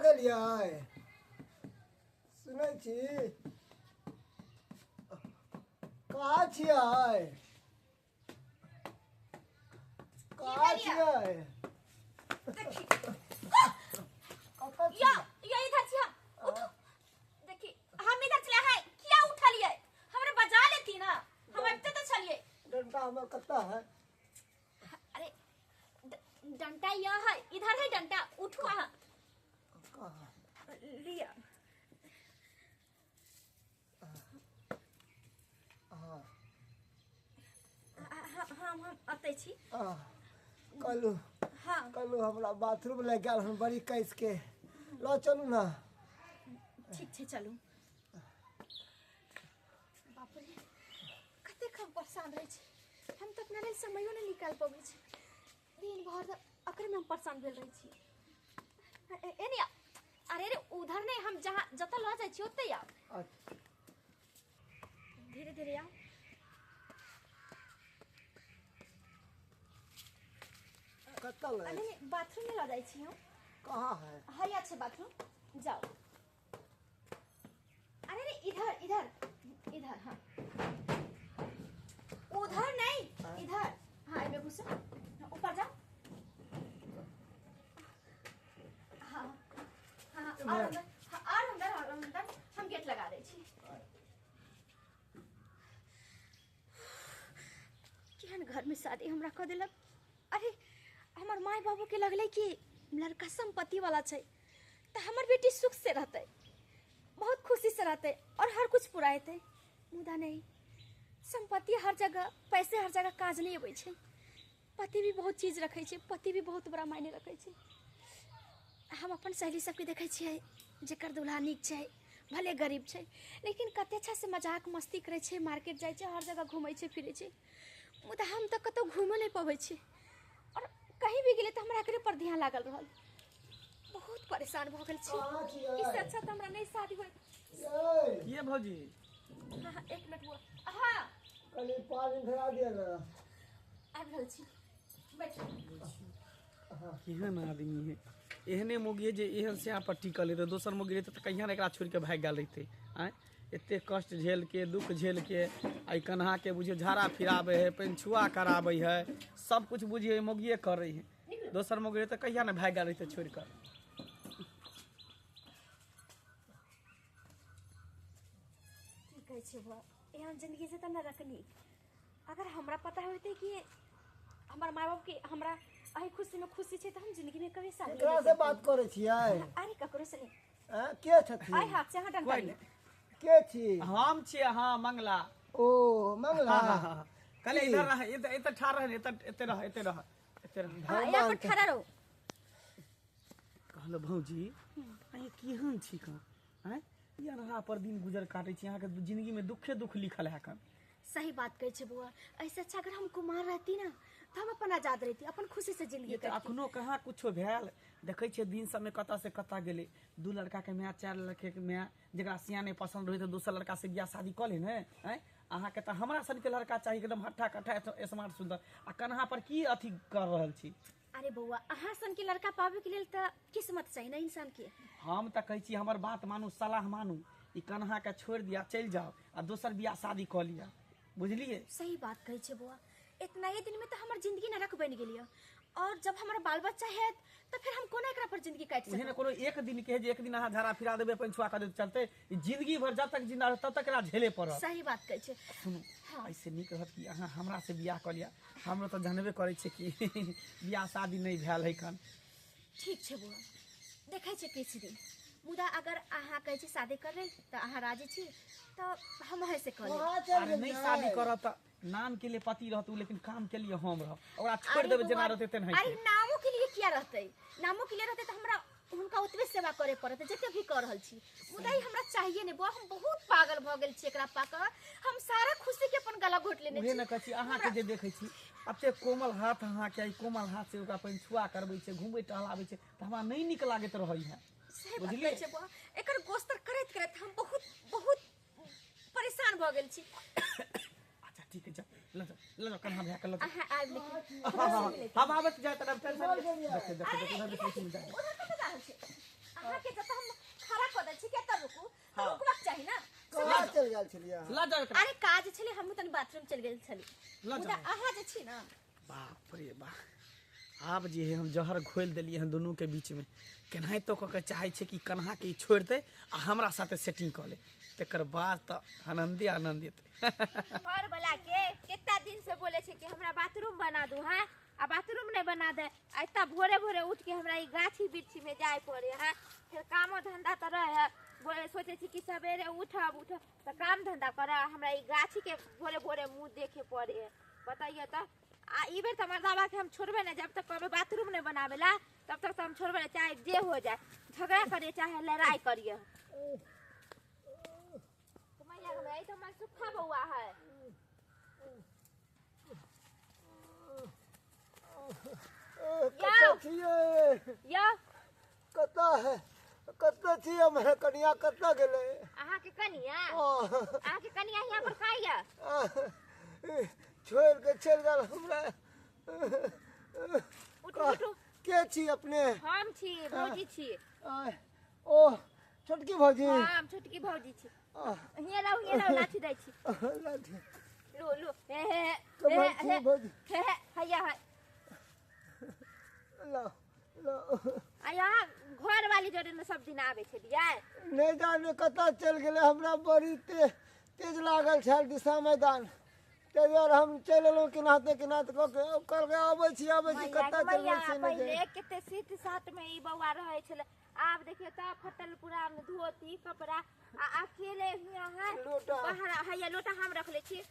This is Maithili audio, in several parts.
गेलियै? सुनै छी, कहाँ छियै? कहाँ भेल यऽ? छियै? देखी। कतऽ या छियै? या, इधर छी हम। उठू, देखी, हम इधर चले है। किया उठलियै? हमरा बजा लेती ना, हम अबिते तऽ छलियै। डंटा हमर कतऽ है? अरे, डंटा यह है, इधर है डंटा। उठू अहाँ। कहाँ? लिअ। हाँ। हम अतै छी। कहलू। हाँ। कहलू, हमरा बाथरूम लए गेल हन बड़ी कस के, लऽ चलू ने। ठीक छै, चलू। बाप रे, कतेक हम परेशान रहै छी। हम तऽ अपना लेल समयो नहि निकालि पबै छी। दिन भरि तऽ एकरेमे हम परेशान भेल रहै छी। एने आ। अरे रे, उधर नहीं, हम जहाँ जतऽ लऽ जाइ छी ओतै आउ। अच्छा। धीरे धीरे आउ। कतऽ लए? अरे नहीं, बाथरूम में लऽ जाइ छी हम। कहाँ है? हैया छै बाथरूम, जाओ। अरे रे, इधर इधर इधर। हाँ, उधर नहीं, इधर। हाँ, एमे घुसो। हाँ, ऊपर जाओ। हाँ हाँ, और अंदर। हाँ, और अंदर, और अंदर। हम गेट लगा दै छी। केहन घर में शादी हमरा कऽ देलक। अरे, हमर माय बाबू के लगलै कि लड़का संपत्ति वाला छै तऽ हमर बेटी सुख से रहतै, बहुत खुशी से रहतै और हर कुछ पूरा हेतै। मुदा नहि, संपत्ति हर जगह, पैसे हर जगह काज नहि अबै छै। पति भी बहुत चीज रखै छै, पति भी बहुत बड़ा मायने रखै छै। हम अपन सहेली सबके देखै छियै, जेकर दूल्हा नीक छै, भले गरीब छै, लेकिन कते अच्छा से मजाक मस्ती करै छै, मार्केट जाइ छै, हर जगह घूमै छै फिरै छै। मुदा हम तऽ कतहु घूमो नहि पबै छी आओर कहीं भी गेलियै तऽ हमरा एकरे पर ध्यान लागल रहल। बहुत परेशान भऽ गेल छी। कहाँ छियै? इससे अच्छा तऽ हमरा नहि शादी होय। यै। ये भौजी। हाँ हाँ, एक मिनट बुआ। हाँ। कनि पानि धरा दिअ ने। आबि रहल छी, बैठ। केहन आदमी है? एहने मोगी जे एहन स्याह पर टिकल है, तऽ दोसर मोगी रहितै तऽ कहिया ने एकरा छोड़ि कऽ भागि गेल रहितै। आँय, एते कष्ट झेल के, दुख झेल के आ कन्हा के बुझियौ झाड़ा फिराबै है, पेनछुआ कराबै है, सब कुछ बुझियौ मोगिए करै है। दोसर मोगी रहितै कहिया ने भागि गेल रहितै छोड़ि कऽ। की कहै छै बुआ, एहन जिंदगी से तऽ नरक नीक। अगर हमरा पता होइतै कि हमर माय बाप के हमरा एहि खुशी में खुशी छै, तऽ हम जिंदगी में कभी शादी केकरा नहि से बात करै छियै? अरे, ककरो से नहीं। आँय, के छथिन? आइ हाथ से अहाँ डंटा कोइ लिअ। नहि। के छी? हम छियै, हाँ, मंगला। ओ मंगला। हाँ हाँ, कहले इधर रह, इधर, इधर ठाढ़ रह, इधर, एते रह, एते रह, एते रह। हाँ, यहाँ पर खड़ा रहो। कहलो भौजी, अहाँ केहन छी कन? आँय, ई अनहरा पर दिन गुजर काटै छी। अहाँके जिंदगी में दुखे दुख लिखल है कन। सही बात कहै छै बौआ। ऐसे अच्छा अगर हम कुमार रहती ना, तऽ हम अपन आजाद रहती, अपन खुशी से जिंदगी ये तऽ कटती। अखनो कहाँ कुछो भेल? देखै छियै दिन सबमे कतऽ से कतऽ गेलै। दू लड़का के माय, चारि लड़के के माय, जकरा सियाने पसन्द रहै तऽ दोसर लड़का से बियाह शादी कऽ ले ने। आँय, अहाँके तऽ हमरा सनके लड़का चाही, एकदम हट्ठा कट्ठा, स्मार्ट, सुन्दर, आ कन्हा पर की अथी कर रहल छी? अरे बौआ, अहाँ सन के लड़का पाबे के लेल तऽ किस्मत चाही ने इंसान के। हम तऽ कहै छी, हमर बात मानू, सलाह मानू, ई कन्हा के छोड़ि दिया, चलि जाउ आ दोसर बियाह शादी कऽ लिअ, बुझलियै? सही बात कहै छै बौआ। इतना ही दिन में तऽ हमर जिंदगी नरक बनि गेल यऽ, और जब हमर बाल बच्चा हैत तऽ फिर हम कोना एकरा पर जिंदगी काटि उहे ने सकब? कोनो एक दिन के है जे एक दिन अहाँ झाड़ा फिरा देबै, अपन छुआ कऽ देबै, चलतै? ई जिंदगी भर जब तक जिंदा रहत तब तक एकरा झेले पड़त। सही बात कहै छै। सुनू। हाँ। ऐसे नीक रहत कि अहाँ हमरा से बियाह कऽ लिअ। हमरो तऽ जानबे करै छै कि बियाह शादी नहि भेल है कन। ठीक छै बौआ, देखै छै किछु दिन। मुदा अगर अहाँ कहै छी शादी कर लेल, तऽ अहाँ राजी छी तऽ हम अहीं से कऽ लेब। कहाँ चलि अरे नहि, गेलियै? शादी करब तऽ नाम के लिए पति रहत उ, लेकिन काम के लिए हम रहब। ओकरा छोड़ि अरे देबै, बौआ, जेना रहतै तेनाहिते। अरे, नामो के लिए किया रहतै? नामो के लिए रहतै तऽ हमरा हुनका ओतबे सेवा करे पड़त जते भी कऽ रहल छी। मुदा ई हमरा चाहिए नहि बौआ। हम बहुत पागल भऽ गेल छी एकरा पाकऽ। हम सारा खुशी के अपन गला घोटि लेने उहे छी। ने कहै छी, अहाँके जे देखै छी एते कोमल हाथ अहाँके, एहि कोमल हाथ से ओकरा पैनछुआ करबै छै, घुमबै टहलाबै छै, तऽ हमरा नहि नीक लागैत रहै है। सही बात बुझलियै? कहै छै बौआ। एकर गोस्तर करैत करैत हम बहुत बहुत परेशान भऽ गेल छी। अच्छा, ठीक है, जा, लऽ जाओ, लऽ जाओ, कन्हा भए के लऽ जाओ। अहाँ आबि लेकिन। हाँ हाँ, हम आबैत जाय तरफ टेंशन चलि गेलियै? देखिए देखिए, उधर देखिए, उधर कतऽ जा रहल छी अहाँके? जतऽ गेल छलियै? ल जाओ एकरा। अरे काज छलै, हमहूँ तनी बाथरूम चलि गेल छली। ल मुदा जाओ। अहाँ जे छी ना, बाप रे बाप, आब जे है हम जहर घोलि देलियै हन दुनू के बीच में। केनाहितो कऽ के चाहै छै कि कन्हा के ई छोड़ि दे आ हमरा साथे सेटिंग कऽ ले, तकर बाद तऽ आनन्दे आनन्द एतै। घर वाला के कितना दिन से बोले छे कि हमरा बाथरूम बना दू, हाँ, आ बाथरूम नहीं बना दे। आ इतना भोरे भोरे उठ के हमरा ई गाछी वृक्षी में जाए पड़े है, फिर कामो धंधा तो रहे है। बोले सोचे छी कि सवेरे उठब उठब तो काम धंधा कर, हमरा ई गाछी के भोरे भोरे मुँह देखे पड़े है। बताइए तो आ ई बेर तो मर्दाबा के हम छोड़बे नहीं, जब तक कभी बाथरूम नहीं बनावेला तब तक तो हम छोड़बे नहीं, चाहे जे हो जाए, झगड़ा करिए चाहे लड़ाई करिए। तो मैया हमरा ई तो हमर सुखा बउआ है। कतऽ छियै? यो कतऽ है, कतऽ छियै हमर कनिया, कतऽ गेलै? अहाँ के कनिया? अहाँ के कनिया यहाँ पर कहाँ यऽ? छोड़ि के चलि गेल हमरा। उठू उठू। के छी अपने? हम छी भौजी छी। ओ छोटकी भौजी? हम छोटकी भौजी छी। हियाँ रहू, हियाँ रहू, लाठी दै छी। लाठी। लू लू, हे हे हे, कमर हे, छी हे, भौजी। हे हे, हैया है। लो लो। आ यहाँ घर वाली जोड़े ने सब दिन आबै छलियै। नहि जाने कतऽ चलि गेलै, हमरा बड़ी तेज लागल छल दिशा मैदान, ताहि दुआरे हम चलि एलहुँ केनाहिते केनाहिते कऽ के। कहलकै अबै छी अबै छी, मैया कतऽ चलि मैया, गेल से नहि पहिले जानि। कते सीत सात में ई बौआ रहै छलै, आब देखियौ तऽ फटल पूरा धोती कपड़ा आ अकेले हियाँ है। लोटा। बाहर हैया लोटा हम रखले छी।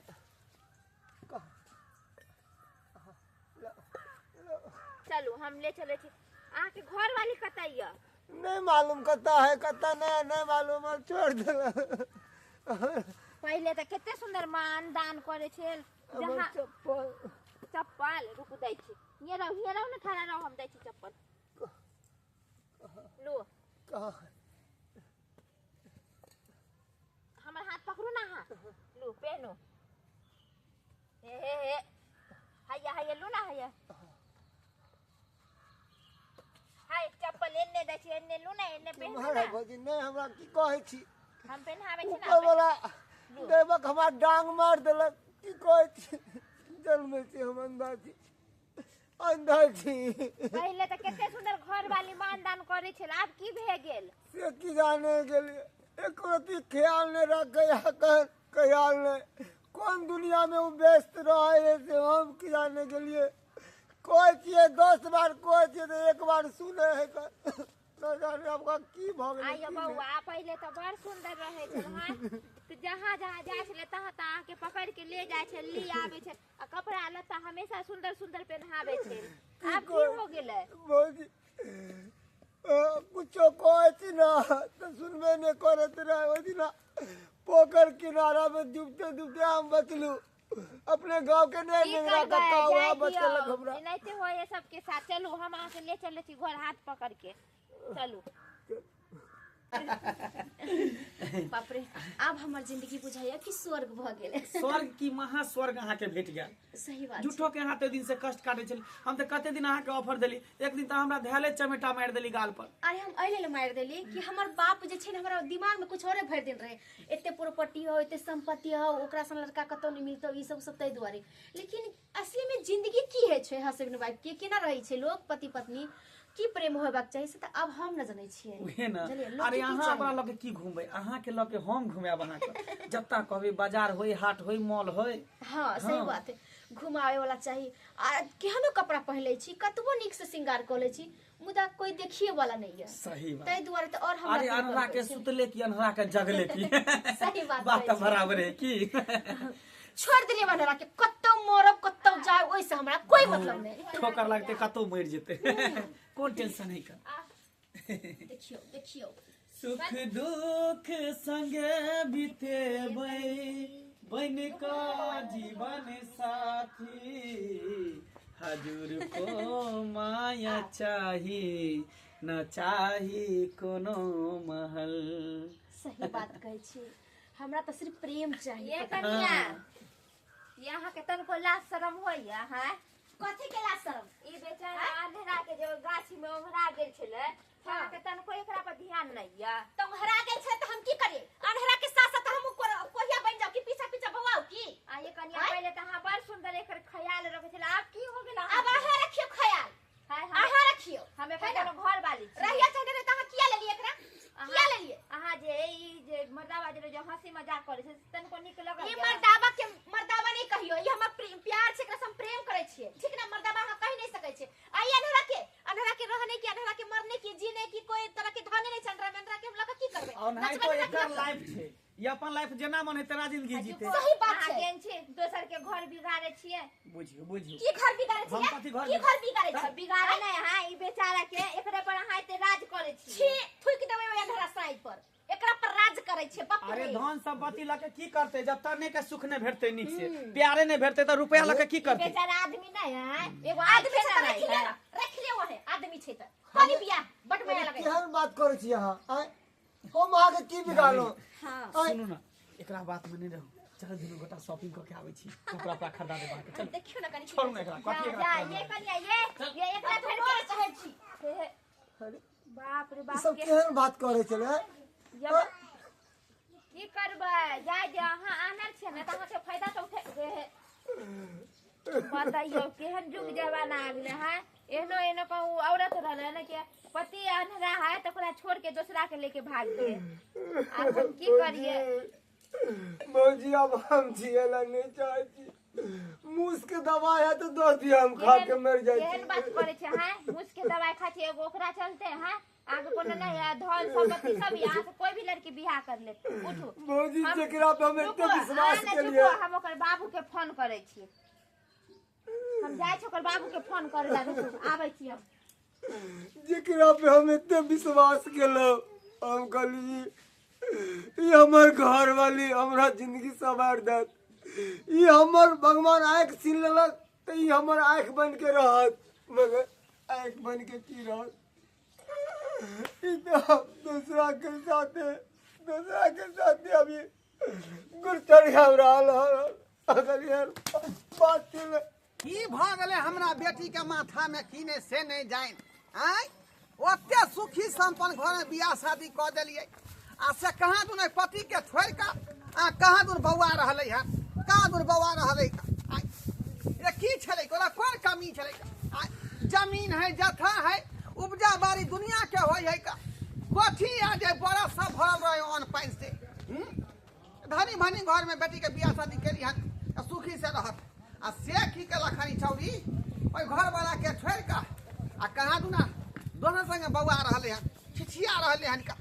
चलू हम ले चलै छी। अहाँके घर वाली कतऽ यऽ? नहि मालूम कतऽ है कतऽ नहि, नहि मालूम, हम छोड़ि देलहुँ। पहिले तऽ कते सुन्दर मान दान करै छल। हमर जहाँ चप्पल। चप्पल रुकू दै छी, हियाँ रहू, हियाँ रहू ने, ठाढ़ा रहू, हम दै छी चप्पल। लो। कहाँ? हमर हाथ पकड़ू ना अहाँ, लू पहनू। हे हे हे, हैया हैया, लू ना, हैया हाय चप्पल एन्ने दै छी, एन्ने लू ना, एन्ने पहनू केम्हर ना। है भौजी? नहि हमरा की कहै छी? हम पहनाबै छी ना। ऊपर वाला देवक हमरा डांग मार देलक। की कहै छी, जन्म छी हम अंधा छी, अंधा छी। पहिले तऽ कते सुन्दर घर वाली मान दान करै छल, आब की भए गेल से की जाने गेलियै, एको रत्ती ख्याल नहि रखै ख्याल नहि, कोन दुनिया में ओ व्यस्त रहै है से हम की जाने गेलियै। कहै छियै 10 बार कहै छियै तऽ 1 बार सुनै है, नहि जाने आब ओकरा की भऽ गेलै आइयो की नहि। बौआ पहिले तऽ बड़ सुन्दर रहै छल, हाँ, जहाँ जहाँ जाइ छलै तहाँ तहाँ अहाँके पकड़ के ले जाइ छल, ली आबै छल, आ कपड़ा लत्ता हमेशा सुन्दर सुन्दर पहनाबै छल। आब की हो गेलै? भौजी कुछो कहै छी ना तऽ सुनबे नहि करैत रहै। ओहि दिना पोखरि किनारा में डूबते डूबते हम बचलू, अपने गाँव के नहि की नेंगरा करबै, कक्का वएह जाय बचेलक दियौ, हमरा। एनाहिते होय है सबके साथ। चलू हम अहाँके ले चलै छी घर, हाथ पकड़ के चलू। बाप रे, आब हमर जिंदगी बुझाइया कि स्वर्ग भऽ गेल। स्वर्ग की महास्वर्ग अहाँके भेट गेल। सही बात। झूठो के अहाँ दिन से कष्ट काटे छली। हम तऽ कते दिन अहाँके ऑफर देली, एक दिन तऽ हमरा धैले चमेटा मारि देली गाल पर। अरे हम एहि लेल मारि देली कि हमर बाप जे छै ने हमरा दिमाग में कुछ औरे भरि देन रहे, एते प्रॉपर्टी हो एते संपत्ति हो ओकरा सन लड़का कतौ नहि मिलतौ, ई सब सब ताहि दुआरे। लेकिन असली में जिंदगी की होइ छै हस्बैंड वाइफ के, केना रहै छै लोग पति पत्नी, की प्रेम होयबाक चाही से तऽ आब हम न जनै छियै। उहे ना। बुझलियै? लोक अरे के की अहाँ चाही? ओकरा लऽ के की घूमबै, अहाँ के लऽ के हम घुमायब अहाँके, जतऽ कहबै बाजार होय, हाट होय, मॉल होय। हाँ सही हाँ। बात है, घुमावे वाला चाही। आ केहनो कपड़ा पहिन लै छी, कतबो नीक से श्रृंगार कऽ लै छी, मुदा कोई देखिए वाला नहीं है। सही बात। ताहि दुआरे तऽ और हमरा अरे दिल अन्हरा पर के होइ छै। सुतले की अन्हरा के जगले की, सही बात बात कहै तऽ छी। बराबर है की। छोड़ देलियै अन्हरा के, कतौ मरब कतौ जाय ओहिसँ हमरा कोई मतलब नहीं। ठोकर लगते कतौ मरि जेतै, कोन टेंशन है का। देखियौ देखियौ। सुख दुख संगे बितेबै बन का जीवन साथी, हजूर को माया चाही न चाही कोनो महल। सही बात कहै छी, हमरा तऽ सिर्फ प्रेम चाही। ये कनिया, ये अहाँके तनिको लाज शरम होइया? हैं कथी के लाज शरम? ई बेचारा अंधेरा के जे गाछी में ओंघरा गेल छलै, अहाँके तनिको एकरा पर ध्यान नहीं या? तऽ ओंघरा गेल छै तऽ हम की करियै? अन्हरा के साथ साथ हमहूँ कोहिया ओनाहितो एकर लाइफ छै, ई अपन लाइफ जेना मन है तेना जिंदगी जीते। सही बात अहाँ छै। केहन छी, दोसर के घर बिगाड़े छियै। बुझियो बुझियो की घर बिगाड़े हम छियै? कथी घर की घर बिगाड़े छियै? बिगाड़े नहि, अहाँ ई बेचारा के एकरे पर अहाँ एते राज करै छी छियै। थुकि देबै ओहि अंधरा साइड पर, एकरा पर राज करै छै बाप अरे रे। धन संपत्ति लके की करते जब तने के सुख नहीं भेटते, नीक से प्यारे नहीं भेटते त रुपया लके की ई करते? बेचारा आदमी नहि है, एगो आदमी आदमी छै तऽ नहि रखि ले है। ना, रखि ले वहे आदमी छै तऽ कनी बियाह बड माया लगै। केहन बात करै छी अहाँ? आँय, हम अहाँके की बिगाड़लहुँ? हाँ आँय, सुनू ना, एकरा बात में नहीं रहू, चल दुनू गोटा शॉपिंग कऽ के आबै छी, कपड़ा उपड़ा खरीदा देब अहाँके। चल देखियौ ना कनी। छोड़ू ना एकरा, कथी जा एकरा जा करना ये है? कनिया ये ये एकरा फेर फेर के कहै छी के अरे, बाप रे ई बाप सब के केहन बात करै छलै? जब की करबै, जाय दे। अहाँ आनर छियै ने तऽ अहाँके फायदा तऽ उठे। बताइयो केहन युग जमाना आ गेलै है। एहनो एहनो कहूँ औरत रहलै ने कि पति अन्हरा है तऽ ओकरा छोड़ के दोसरा के लेके भाग गेल। आब हम की करियै? भौजी, अब हम जिए ला नहीं चाहे छी। मूस के दवाई है तो दो दिया, हम खा के मर जाए। केहन बात करै छै? हैं, मूस के दवाई खाइ छै एगो ओकरा चलते? हैं, आगे कोनो नहीं है, धन संपत्ति सब यहाँ से कोई भी लड़की बियाह कर ले। उठू भौजी, जेकरा पे हम एते रुको, विश्वास अहाँ ने के लिए चुपो, हम ओकर बाबू के फोन करै छी। हम जाइ छी ओकर बाबू के फोन करे ला, रुकू आबै छी हम। जेकरा पे हम एते विश्वास केलहुँ, हम कहली ई हमर घर वाली हमरा जिंदगी सवार देत, ई हमर भगवान आँखि छीन लेलक तऽ ई हमर आँखि बन के रहत, मगर आँखि बन के की रहत? ई तऽ हम दूसरा के साथे अभी गुरचढ़िया रहल हन। अगर यार बात छलै। की भऽ गेलै हमरा बेटीके माथामे की नहि से नहि जानि। आँय, ओते सुखी सम्पन्न घरमे बियाह शादी कऽ देलियै आ से कहाँ दुन पतिके छोड़ि कऽ आ कहाँ दुन बौआ रहलै हन, कहाँ दुन बौआ रहलै। आँय, ये की छलै? ओकरा कोन कमी छलै? आँय, जमीन है, जथा है, उपजा बाड़ी दुनिया के होइ है, का कोठी आ जे बरस सब भरल रहे अन्न पानि से। हूँ? धनी भनी घर में बेटी के बियाह शादी केली हन तऽ सुखी से रहत आ से की केलक हन ई छौरी? ओहि घर वाला के छोड़ि कऽ आ कहाँ दुना दोसर संगे बौआ रहलै हन, छिछिया रहलै हन। का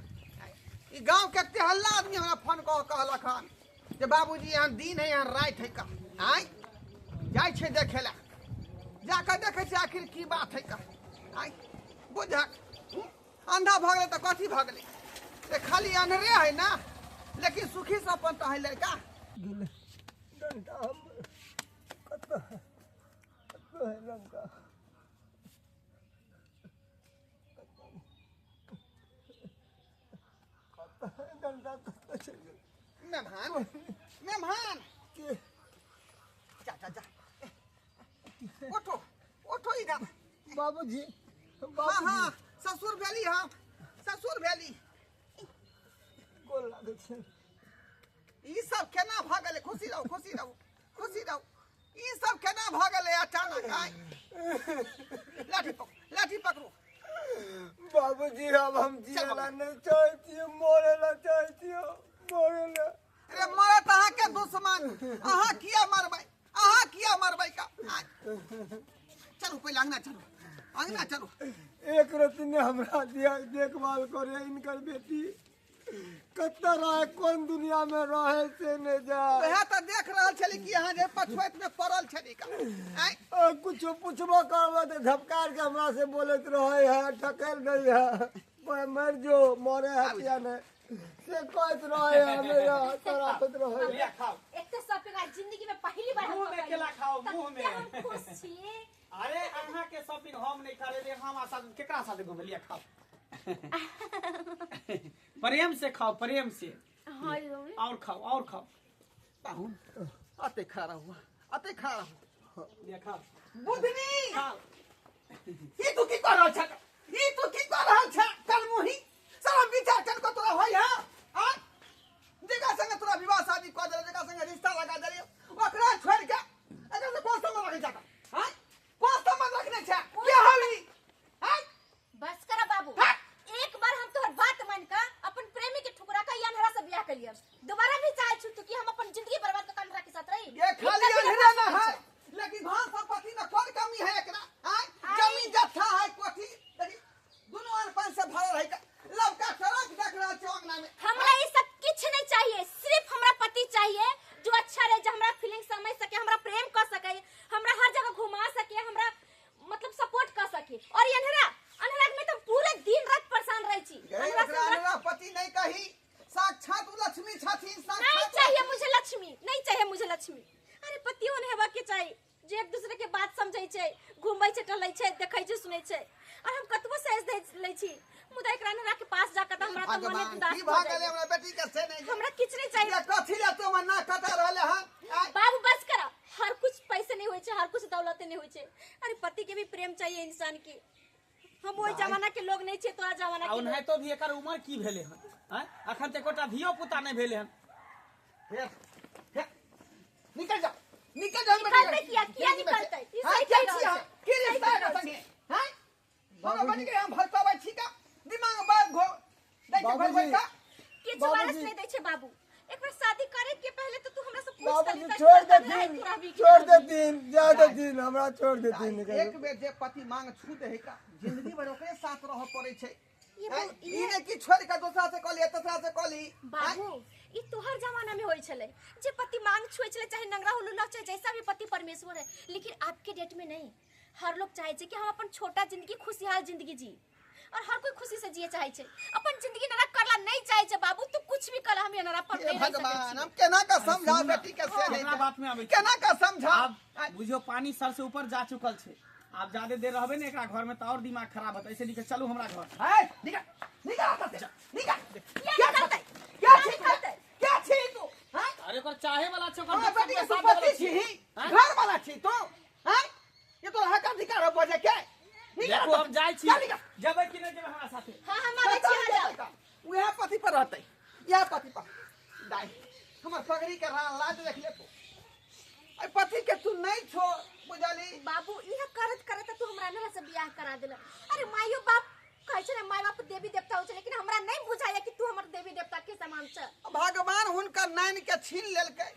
ई गाँव के तेहल्ला आदमी हमरा फोन कऽ कहलक हन जे बाबूजी यहाँ दिन है, यहाँ राति है। का आँय, जाइ छै देखै लए, जाकऽ देखै छै आखिर की बात है। का आँय बुझक, हूँ? अंधा भऽ गेलै तऽ कथी भऽ गेलै? से खाली अन्हरे है ना, लेकिन सुखी संपन्न तऽ है लड़का। गेलै डंटा हमर कतऽ है? कतऽ है डंटा? कतऽ है डंटा? कतऽ चलि गेल? मेहमान, मेहमान। के? जा जा जा, उठो उठो इधर। बाबूजी। हाँ। बाबूजी। हाँ, ससुर भेली, हम ससुर भेली। गोर लागै छै। ई सब केना भऽ गेलै? खुशी रहू, खुशी रहू, खुशी रहू। ई सब केना भऽ गेलै अचानक? आइ लाठी पकड़ू, लाठी पकड़ू। बाबूजी, अब हम चल जिए ला बाबू। नहीं चाहै छियै, मरे ला चाहै छियै, मरे ला। अरे मरत अहाँके दुश्मन, अहाँ किया मरबै? अहाँ किया मरबै? का आइ। चलू पहिले अंगना चलू, अंगना चलू। एक रत्ती ने हमरा दिया देखभाल करे। इनकर बेटी कतऽ रहे, कोन दुनिया में रहे से नहीं जाए। वएह तऽ देख रहल छली कि अहाँ जे पछुआइत में पड़ल छली का आइ। कुछो पूछबो करबो तऽ झपकार के हमरा से बोलैत रहे है, ठकल दै है, कोई मर जो, मरे है किया नहीं से कहैत रहे है, हमेशा तड़ापैत रहे है। लिया खाओ। एते शॉपिंग आज जिंदगी में पहली बार हम मुंह में केला खाओ, मुंह में। तते हम खुश छी। अरे अहाँ के शॉपिंग हम नहीं करे, हम आशा केकरा साथे घूमे? लिया खाओ, प्रेम से खाओ, प्रेम से। हाँ यो। और खाओ, और खाओ। पाहुन, अते खड़ा रहू, अते खड़ा रहू। लिया खाओ। बुधनी। खाओ। ई तू की कर रहल छ? ई तू की कर रहल छ? कलमुही सारा विचार चल को तोरा होय है? आ जेकरा संगे तोरा विवाह शादी कऽ देले, जेकरा संगे रिश्ता लगा देलियो, ओकरा छोड़ के एकर से कोन संबंध रखै छ? हां, कोन संबंध रखने छ? के हली? हां। बस करा बाबू। हाँ। एक बार हम तोहर बात मान के अपन प्रेमी के ठुकरा के अन्हरा से बियाह कलिए, दोबारा भी चाहे छु तू कि हम अपन जिंदगी बर्बाद कर अन्हरा के साथ रही? ये खाली ई कभी अंधेरा ना ना हो है सकै छै। लेकिन धन संपत्ति में कोन कमी है एकरा? आय, जमीन जत्था है, कोठी देखी दुनू अन पान से भरल है, लवका सड़क रही। साक्षात लक्ष्मी छथिन। नहीं चाहिए मुझे लक्ष्मी, नहीं चाहिए मुझे लक्ष्मी। अरे पतियो ने हेबा के चाहिए जे एक दूसरे के बात समझै छै, घुमबै छै, टहलै छै, देखै छै, सुनै छै। और हम कतबो सहज दे लै छी, मुदा एकरा नरा के पास जाके त हमरा त मने उदास की भ गेलै हमरा बेटी के से नहीं। हमरा किछ नहीं चाहिए। कथि ले तो मन ना कटा रहले हन? बाबू बस कर, हर कुछ पैसे नहीं होय छै, हर कुछ दौलत नहीं होय छै। अरे पति के भी प्रेम चाहिए इंसान की। हम ओइ जमाना के लोग नहीं छे, तोरा जमाना के। ओनाहितो भी एकर उम्र की भेले हन? हैं, अखन त एकोटा धियो पुता नहीं भेले हन। निकल जा, निकल जा। निकलते किया किया निकलते? ई सही कह रहल छै। की रिश्ता है संगे? हैं, हमरा बन के हम भरताबै छी का दिमाग बाग घो दै छै भर भर का किछ वारस नहीं दै छै बाबू। एक बार शादी करे के पहले तो तू हमरा से पूछ। बाबूजी छोड़ देथिन, छोड़ देथिन, जा देथिन, हमरा छोड़ देथिन। एक बेर जे पति मांग छू दे है का जिंदगी भर ओकरे साथ रह पड़ै छै। ई ने की छोड़ के दोसरा से कली, तेसरा से कली। बाबू ई तोहर जमाना में होई छले जे पति मांग छुए छले, चाहे नंगरा हो लुल्ला चाहे जैसा भी पति परमेश्वर है। लेकिन आपके डेट में नहीं। हर लोग चाहे छै कि हम अपन छोटा जिंदगी खुशहाल जिंदगी जी, और हर कोई खुशी से जिए चाहे छै। अपन जिंदगी नरक करला नहीं चाहे छै बाबू। तू कुछ भी कर, हम नरक पर नहीं रह सकै। भगवान हम केना का समझा बेटी के से नहीं बात में आबै केना का समझा? बुझियो पानी सर से ऊपर जा चुकल छै। आप ज्यादा देर रहबे ने एकरा घर में त और दिमाग खराब होतै। ऐसे निकल चलू हमरा घर। है निकल, निकल से निकल। क्या निकलतै? क्या निकलतै? क्या छी तू? हां, अरे ओकर चाहे वाला छै, ओकर बेटी के संपत्ति छी, घर वाला छी तू। हां, ये तो हक अधिकार हो बजे के। देखो हम जाय छी, जेबै कि नै जेबै हमरा साथे? हां हम आबै छी, आ जाओ। उहे पति पर रहतै, इएह पति पर। दाइ हमर पगड़ी के लाज देख ले तू। अइ पति के तू नहीं छोड़, बुझली? बाबू इह करत करत तू हमरा नरा से बियाह करा देला। अरे माइयो बाप कहै छै ने, माय बाप देवी देवता होइ छै, लेकिन हमरा नहीं बुझाया कि तू हमर देवी देवता के समान छ। भगवान हुनकर नैन के छीन लेलकै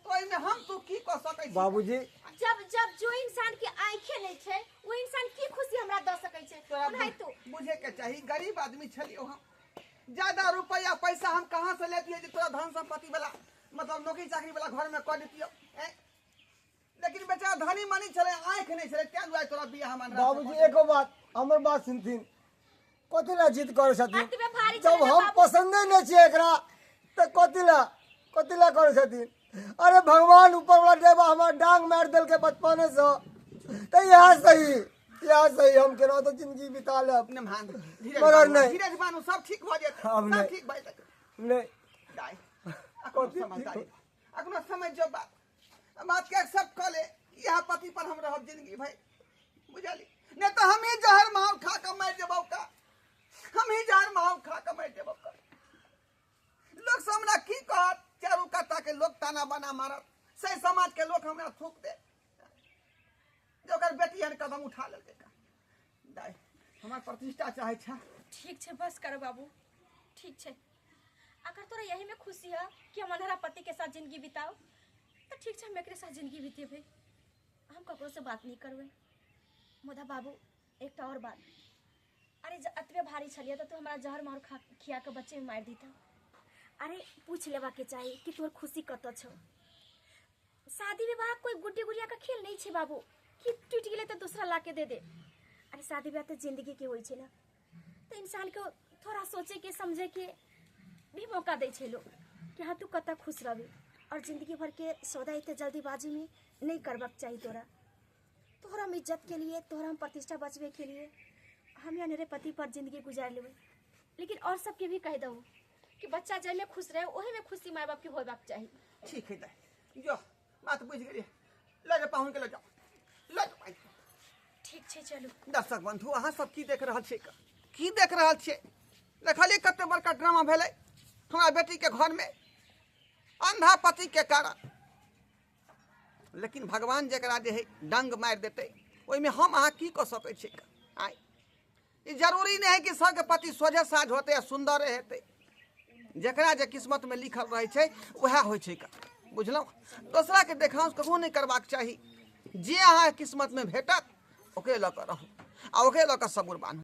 तो एमे हम तू की क सकै छी? बाबूजी जब जब जो इंसान के आंखें नहीं छै वो इंसान की खुशी हमरा the सकै छै? ओनाहितो बुझे के चाही। गरीब आदमी छलियो हम, ज्यादा रुपया पैसा हम कहाँ से लेतियै जे तोरा धन संपत्ति वाला मतलब नौकरी चाकरी वाला घर में कऽ देतियौ? लेकिन बेचारा धनी मनी छलै, आँखि नहीं छलै, तें दुआरे तोरा बियाह मन। बाबूजी एको बात हमर बात सुनथिन, कथी ला जिद करै छथिन? जब हम पसंदे नहीं छियै एकरा तऽ कथी ला करै छथिन? अरे भगवान ऊपर वाला देवा हमर डांग मारि देलकै बचपने से, तऽ इएह सही, इएह सही। हम केना तऽ जिंदगी बिता लेब। मगर नहीं, धीरज बानू, सब ठीक भऽ जेतै, सब ठीक भऽ जेतै। नहीं समझदारी अखनो समझ जो बात बात के एक्सेप्ट कऽ ले। इएह पति पर हम रहब जिंदगी भाई, बुझली? नहीं तो हम ही जहर माहौल खा के मर जेबौ का, हम ही जहर माहौल खा के मर जेबौ का। लोग सब हमरा की कहत? चारू काता के लोग ताना बाना मारत, से समाज के लोग हमरा थूक दे जे ओकर बेटी एहन कदम उठा लेलकै का। दाइ हमर प्रतिष्ठा चाहै छै। ठीक छै, बस कर बाबू, ठीक छै। अगर तोरा यही में खुशी है कि हम अनहरा पति के साथ जिंदगी बिताओ तो ठीक छै, हम एकरे साथ जिंदगी बितेबै, हम ककरो से बात नहीं करबै। मुदा बाबू एकटा और बात, अरे अतबे भारी छलियै तऽ तू हमरा जहर मार खा खिया के बच्चे में मारि दिता। अरे पूछ लेबा के चाही कि तोहर खुशी कतऽ छौ। शादी विवाह कोई गुड्डी गुड़िया का खेल नहीं छै बाबू कि टूटि गेलै तऽ दूसरा ला के दे दे। अरे शादी विवाह तऽ जिंदगी के होइ छै ना, तऽ इंसान के थोड़ा सोचे के समझे के भी मौका दै छै लोग कि हाँ तू कतऽ खुश रहबी। और जिंदगी भर के सौदा इतने जल्दीबाजी में नहीं करबाक चाही तोरा। तोहरा हम इज्जत के लिए, तोहरा हम प्रतिष्ठा बचबे के लिए हम अनहरे पति पर जिंदगी गुजार लेबै। लेकिन और सबके भी कह दहू कि बच्चा जाहिमे खुश रहे ओही में खुशी माय बाप के होबाक चाही। ठीक है दाइ, जो बात बुझि गेलियै, लऽ जाओ पाहुन के, लऽ जाओ, लऽ जाओ। ठीक छै, चलू। दर्शक बंधु, अहाँ सब की देख रहल छियै? की देख रहल छियै? देखलियै कते बड़का ड्रामा भेलै हमरा बेटी के घर में अंधा पति के कारण। लेकिन भगवान जकरा जे है डंग मारि देतै ओहिमे हम अहाँ की कऽ सकै छियै? आइ ई जरूरी नहि है कि सबके पति सोझे साझ होतै आ सुन्दरे हेतै। जकरा जे किस्मतमे लिखल रहै छै वएह होइ छै। बुझलहुँ? दोसराके देखाउस ककरो नहि करबाक चाही। जे अहाँ किस्मतमे भेटत ओकरे लऽ कऽ रहू आ ओकरे लऽ कऽ सबुर बान्हू।